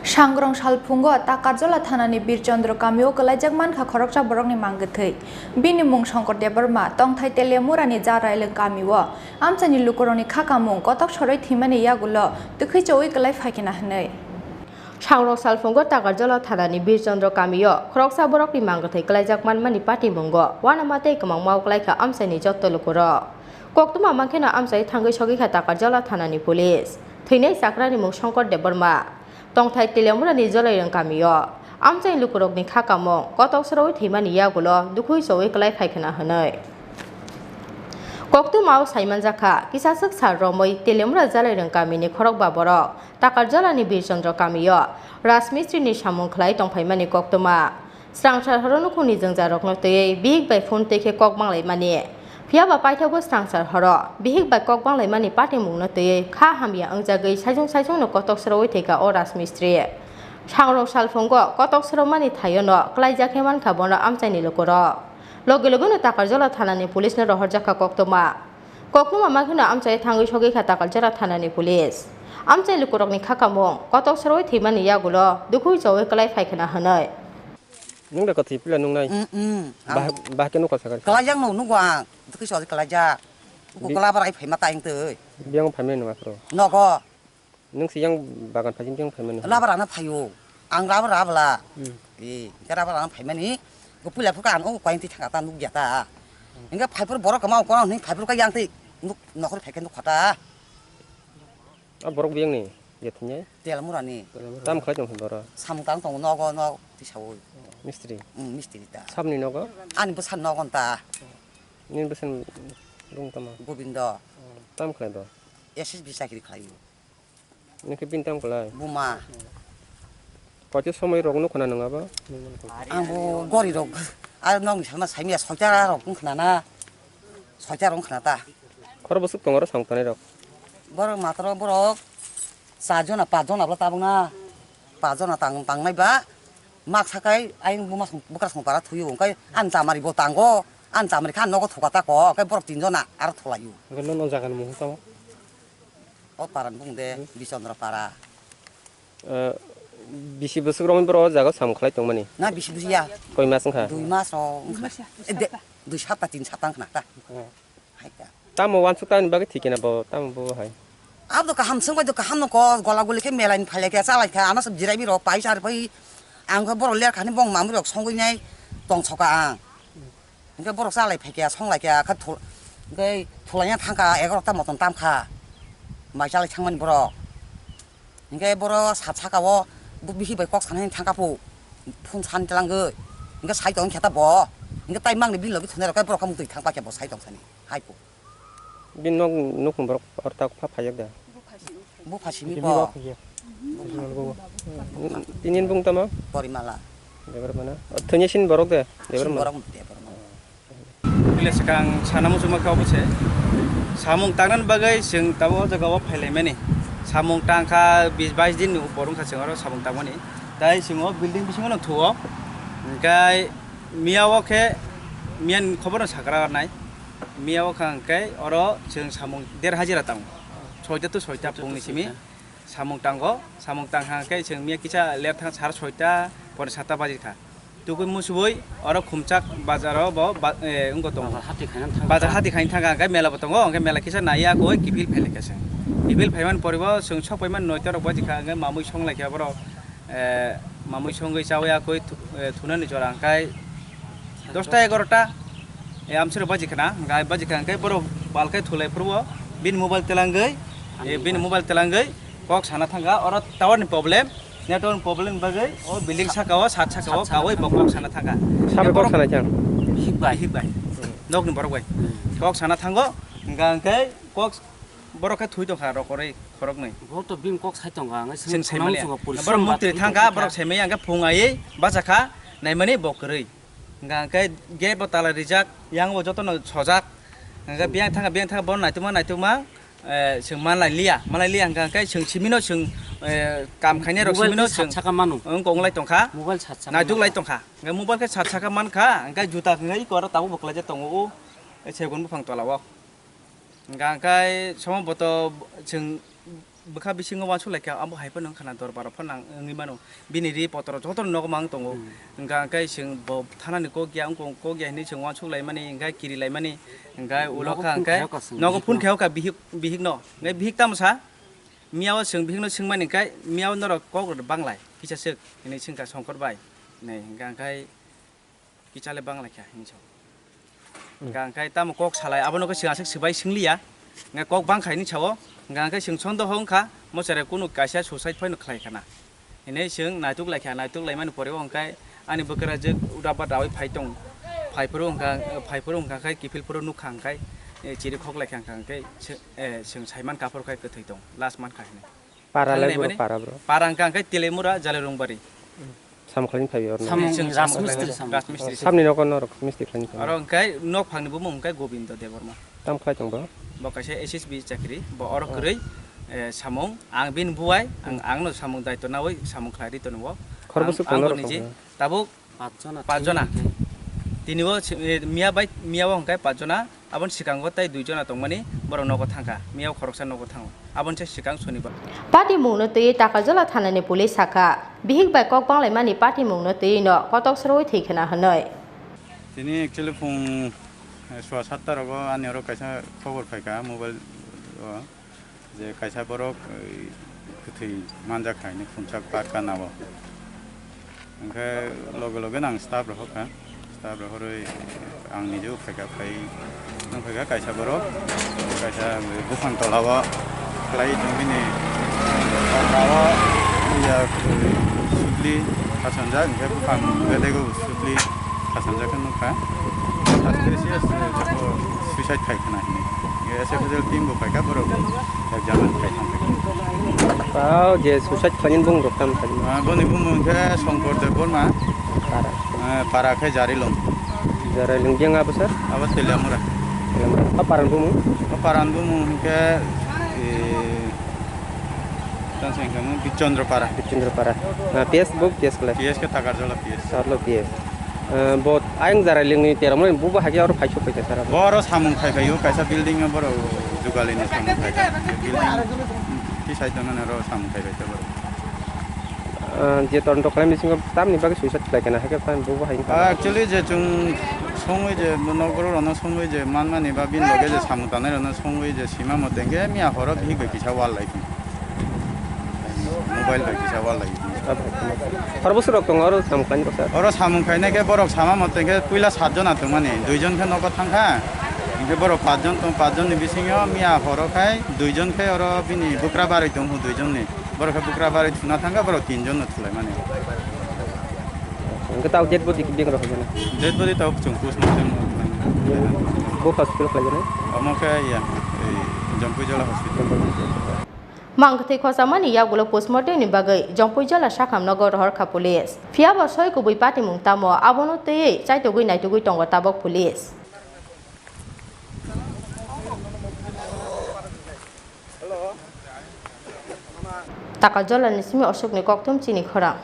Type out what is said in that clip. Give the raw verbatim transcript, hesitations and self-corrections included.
Sangrong salphungo Takarjala thanani Birchandra kamio kwlaijak mankha khoroksa borokni mangwthwi. Bini mung Shankar Debbarma, tongthai Teliamurani Jarailwng kamio amchaini lukurokni kha kamung kotok sorwi thwimani yagulo twkhwi chowi kwlai phaikha hwnwi. Sangrong salphungo Takarjala thanani Birchandra kamio khoroksa borokni mangwthwi kwlaijak manmani patimungo uanama tei kwmangma kwlaikha amchaini jotto lukurok. Koktwma mankheno amchai thangwi sogwikha Takarjala thanani police. Thwinai chakrani mung Shankar Debbarma. Tongthai Teliamurani Jarailwng kamio amchaini lukurokni kha kamung kotok sorowi thwimani yagulo dukhwi chowi kwlai phaikha hwnwi. Koktwmao saimanjakha, kisaswk sal romwi Teliamura Jarailwng kamini khorokba borok Takarjalani Birchandra kamio Rajmistrini samung khlai tongphaimani koktwma. Swrangsar horo nukhungni jwngjarokno twiwi bihik bai phone twi khe kok banglaimani. Phiya ba paithago swrangsar horo bihik bai kok banglaimani patimungno twiwi kha hamya wngjagwi saichung saichungno kotok sorowi thwikha o Rajmistri. Sangrong salphungo kotok soromani thaiono kwlaijak khe mankha bono amchaini lukurok. Loge logeno Takarjala thanani police-no rohorjakha koktwma. Koktwma mankheno amchai thangwi sogwikha Takarjala thanani police. Amchai lukurokni kha kamung kotok sorowi thwimani yagulo dukhwi chowi kwlai phaikha hwnwi. Nwng da kwthwi pila nungnai? Mm, mm. Ang Bah-, bahai khe nukha sakha. Kwlaijak no nugo ang. Dukhi sodi kwlaijak. Uku Bi-, kwlaba rai phaima ta ang twi. Biyang phaimani nung aphuru? Nogo. Nwng siyang bagan phaijing biyang phaimani? Laba rana phaio. Ang laba ra bla. Hmm. Eh, hingke laba rana phaimani. Go puila phuka ang o koyang twi thangka ta nukya ta. Hingke phaipur borok kwma o kono hwnwi phaipur ka yang twi nuk nokhor phaikhe nukha ta. A borok biyangni je thwngnai? Telamurani. Tam khlai tong borok? Samung tang tongo nogo, nog tisaui. Mistri? Mm, mistri ta. Sabni nogo? Ani bwsa nogon ta. Nini bwsa rung tamo? Gobindo. Tam khlai do? S S B chakri khlaio. Nini khe bini tam khlai? Buma. Koito somoi rok nukho na nwng abo? Ang bo gori rok, a nokni salma saimya soita rok wngkha na, soita rok wngkha na ta. Khoro bwswk tongo oro samung tanai rok? Borok matro borok char jona, pach jona bwla tabuk na, pach jona tang, tangnai ba, mak sakai ayang buma song, bwkra song para thuyo, hwnkhe ani chamari bo tango, ani chamari kha nogo thuka ta ko, hwnkhe borok tin jona aro thulaio. Hwnkhe nono jaga ni mung tamo? O para ni bung de, Bichandra para. Eh, bisi bwswk romwi borok o jaga o samung khlai tongmani? Na bisi bwsya. Koi mas wngkha? Dui mas rok wngkha. Eh, de, dui sapta, tin sapta wngkha na ta. Hmm. Hai ta. Tamo wansuk tamni bagwi thikena bo, tamo bo hai? Abo kaham swngbai do kaham no ko, gola guli khe melai ni phailai khe chalai kha, ano se jirai biro paisa rwphai. Ang khe borok ler khani bong mamui rok songwi nai tong soka ang. Hingke borok chalai phaikha, songlaikha, kha thul-, hingke thulaina thangkha, egarota moton tamkha, mai chalai thangmani borok. Hingke borok sat sakao bo bihik bai kok sanani thangkha pho, phone sani twlangwi. Hingke sai tong khe ta bo, hingke tai mangni bini logi thunai rok khe borok kha mutwi thang paikha bo sai tong sani, hai pho. Bini nok, nukni borok aro tak pha phaiyak da? Bupha simi Bini bo. Bini bak phaiyak. Tini bung tamo? Porimala. Debra mana? Thanya sin borok de? Debra mana? Sin borok de, Debra mana. Bile swkang sana muchungma khe obo se. Samung tangnani bagwi chwng tabuk o jaga o phailaimani. Samung tangkha bis bais din ni upor wngkha chwng oro samung tangmani. Tai chwng o building bisingo no thuo. Hingkai miya o khe miya ni khobor no sakra nai. Miya o kha hingkai oro chwng samung der hajira tango. Soita to soita pungni simi. Samung tango, samung tangkha hingke chwng miya kisa ler thang sar soita pore satta bajikha. Tugui muchubui oro Khumchak bazaro bo ba-, eh, wngbo tongo. Bazar hati khaina thang Bazar kha. Hati khaina thangkha hingke mela bo tongo, hingke mela kisa naiya koi kiphil phailai kha chwng. Kiphil phaiman pore bo chwng sok paiman noita rok bajikha hingke mamui songlaikha borok, eh, mamui songwi chawi ya koi thu-, eh, thunani jora hingkai dosta egarota, eh, amsero baji khna, hingke baji khna hingke borok balkhe thulai phuru o bini mobile telangwi, eh, bini mobile telangwi kok sana thangkha, oro tower ni problem, network ni problem bagwi o building saka o, sat saka o, sat saka kawi bo kok sana thangkha. Sabai kok sanai chang? Bihik bai. Bihik bai. Nok ni borok bai. Hmm. Kok sana thango, hingka hingke kok borok khe thui tongkha rokoroi khoroknwi. Bo to bini kok sai tongkha, ang Chwng sai manya. Borok mukti thangkha, borok sai manya, hingke phung aiwi bachakha, naimani bo kwrwi. Hingka hingke gate bo tala rijak, yang bo jotono sojak. Hingke biyang thangkha, biyang thangkha, bono naitokma, naitokma, eh, chwng manlai liya, manlai liya hingka hingke chwng simino chwng, eh, kam khainai rok simino chwng sat saka manu. Wng kong lai tongkha. Mobile sat saka manu. Naitok lai tongkha. Hingke mobile khe sat saka mankha, hingke juta hingke iko aro tabuk bo kwlaijak tongo o, eh, segun buphang tola o. Hingka hingke somo boto chwng Bwkha bisingo uansuk lai kha, abo hai phano wngkha na, dorbar rok phano nang wngwi mano. Bini ri potro joto nogo mang tongo. Hmm. Hwnkha hwnkhe chwng bo thanani kok ya, wngkha kok ya hinwi chwng uansuk lai mani, hwnkhe kiri lai mani, hwnkhe ulo nogo kha phone hwnkhe khayo ka chwng nogo bihik phone no. Khayo ka bihik, bihik no. Hwnkhe bihik tamo sa? Miyao chwng bihik no swng mani hwnkhe miyao norok kok rw bang lai, kisa swk hinwi swng kha Songkor bai. Hinwi hwnkha hwnkhe Kichale bang lai kha hinwi sao. Hmm. Hwnkha hwnkhe tamo kok salai, abono khe chwng aswk swbai swng liya. Hwnkhe kok bang kha hinwi sao. Hwnkha hwnkhe chwng sondoho wngkha, mo chwrai kunu kaisa suicide phano khlai khana. Hinwi chwng naituk lai kha, naituk lai mani pore o hwnkhe ani bwkrajwk uda ba dawi phai tong. Phai phuru hwnkha, phai phuru hwnkha khe kiphil phuru nukha hwnkhe, eh, chiri khok lai kha hwnkha hwnkhe chwng, eh, chwng sai man kha phuru khe kwthwi tong, last man kha hinwi. Para le Thangwi bro, naimani para bro. Para hwnkha hwnkhe Telemura, Jalirungbari. Sam khlaini phaio orno. Samung Chwng Rajmistri samung. Rajmistri. Samni nogo norok misti khlaini phaio. Oro hwnkhe nok phangni bumung hwnkhe Gobindo Debbarma. Tam khlai tong bro? Bo kaisa S S B chakri, bo oro Oh. kwrwi, eh, samung, ang bini buwai, ang, Hmm. angno samung daitw nawi samung khlai ri tongo. Khorbo Ang, swk ang tong norok niji tong. Tabuk Pachjona, Pachjona. Tini hwnkhe. Tini o si-, e, miya bai, miya o hwnkhe pachjona, aboni swkango tei duijona tongmani borok nogo thangkha, miya o khoroksa nogo thango. Aboni se swkang sonibar. Patimungno twiwi Takarjala thanani police sakha, bihik bai kok banglaimani patimungno twiwi no kotok srowi thwi khna hwnwi. Tini actually phung, eh, sua satta rogo ani oro kaisa khobor phaikha mobile o. Je kaisa borok, eh, kwthwi manjak hai hinwi phunchak parka nao. Hwnkhe loge loge no ang staff rohor kha. Staff rohorwi ang nijebo phaikha, phai nang phaikha kaisa borok, kaisa buphang tolao khlai tong bini, o ya, sutli khachanjak, hwnkhe buphang bedego sutli khachanjak khe nukha. Suicide khai khna hinwi. S F S L team bo phaikha, borok examine khai thang phaikha. Tao je suicide khlainani bumung rok tam khlainani? Ah, boni bumung khe Songkor Debbarma. Para. Ah, para khe Jarilung. Jarilung, biyang abo sir? Abo Teliamura. Teliamura. O paran bumung? O paran bumung khe, eh, tang seng khe Bichandra para. Bichandra para. Ah, P S bo, P S khlai? P S khe Takarjala P S. Takarjala P S. Eh, bo ayang Jarilungni Teramura ni bubo hai khe oro phai sok phaikha sir abo. Bo oro samung khai phaio, kaisa building o borok jugalini samung khai kha. Building tisai tongnani oro samung khai phaikha borok. Eh, je todonto khlai bisingo tamni bagwi suicide khlai kha na hai khe bubo hai wngkha. Ah, actually je chwng songwi je nokborok rokno songwi je manmani ba bini loge je samung tangnai rokno songwi je sima mote hwnkhe miya horo bihik bai kisa wal lai. Mobile bai kisa wal lai. Oro bwswk rok tongo oro samung khlainai rok sir? Oro samung khainai khe borok sama mote khe puila sat jona tongmani, dui jon khe nogo thangkha. Hwnkhe borok pach jon tong, pach jonni bisingo miya horo khai dui jon khe oro bini bwkra barwi tongo dui jonni. Borok khe bwkra barwi thuna thangkha, borok tin jonno thulaimani. Hwnkhe tao dead body khe beng rok hono? Dead body tao chwng postmortem. Bo hospital khlaijaknai? Omo khe ya, ei Jampuijala hospital. Mang kwthwi khochamani yagulo postmortem ni bagwi Jampuijala sakhamno go rohor kha police. Phiya bo soi kubui patimung tamo, abono twiwi chaitugwi naitugwi tongo tabok police. Takarjala ni simi Ashok ni kokthum chini khorang.